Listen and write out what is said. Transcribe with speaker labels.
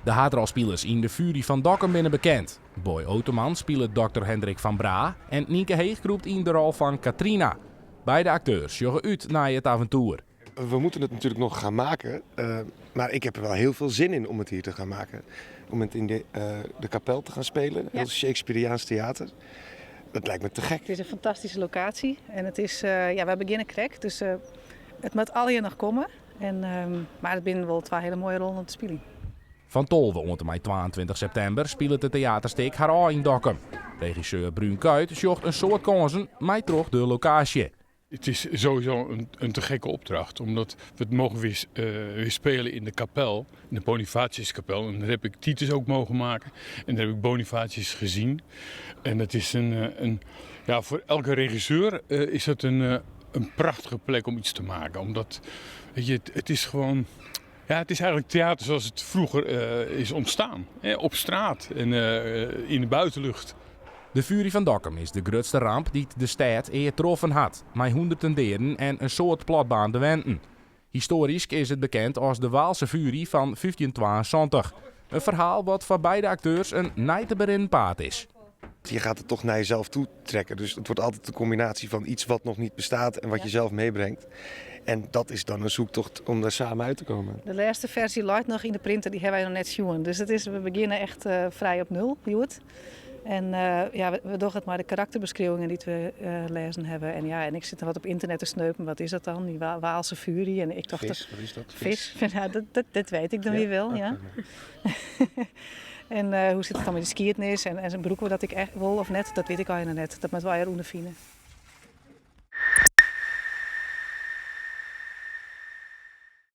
Speaker 1: De haadrolspilers yn De Fury fan Dokkum binne bekend. Boy Oteman spilet dokter Hendrik van Bra en Nynke Heeg krûpt yn de rol fan Katrina. Beide akteurs sjogge út nei it aventoer.
Speaker 2: We moeten het natuurlijk nog gaan maken, maar ik heb er wel heel veel zin in om het hier te gaan maken. Om het in de kapel te gaan spelen, heel Shakespeareaans theater. Dat lijkt me te gek.
Speaker 3: Het is een fantastische locatie en het is, ja, wy begjinne krekt, dus it moat allegear noch komme. En, mar it binne wol twa hiele moaie rollen om te spyljen.
Speaker 1: Fan 12 oant en mei 22 septimber spilet it teaterstik har ôf yn Dokkum. Regisseur Bruun Kuit sjocht in soad kânsen mei troch de lokaasje.
Speaker 4: Het is sowieso een te gekke opdracht, omdat we het mogen weer spelen in de kapel, in de Bonifatiuskapel. En daar heb ik Titus ook mogen maken en daar heb ik Bonifatius gezien. En dat is een, ja, voor elke regisseur is dat een prachtige plek om iets te maken. Omdat, weet je, het is gewoon, ja, het is eigenlijk theater zoals het vroeger is ontstaan. Hè, op straat en in de buitenlucht.
Speaker 1: De Fury fan Dokkum is de grutste ramp dy't de stêd ea troffen hat, mei hûnderten deaden en in soad platbaarnde wenten. Histoarysk is it bekend as de Waalse Fury fan 1572. In ferhaal wat foar beide akteurs in nij te berinnen paad is.
Speaker 2: Je gaat het toch naar jezelf toe trekken. Dus het wordt altijd een combinatie van iets wat nog niet bestaat en wat je zelf meebrengt. En dat is dan een zoektocht om daar samen uit te komen.
Speaker 3: De lêste ferzje leit noch yn de printer, dy hawwe wy noch net sjoen. Dus we begjinne echt frij op nul, hjoed. En ja, we dogge it mei de karakterbeskriuwingen dy't we lêzen hawwe. En, ja, en ik sit noch wat op ynternet te sneupen. Wat is dat dan, dy Waalse Fury? En ik tocht
Speaker 2: Vis, wat is dat?
Speaker 3: Vis? Ja, dat wit ik dan wer wol, ja. En hoe sit it dan mei de skiednis? En brûke we dat ek echt wol of net? Dat wit ik allegear net. Dat moatte wy ûnderfine.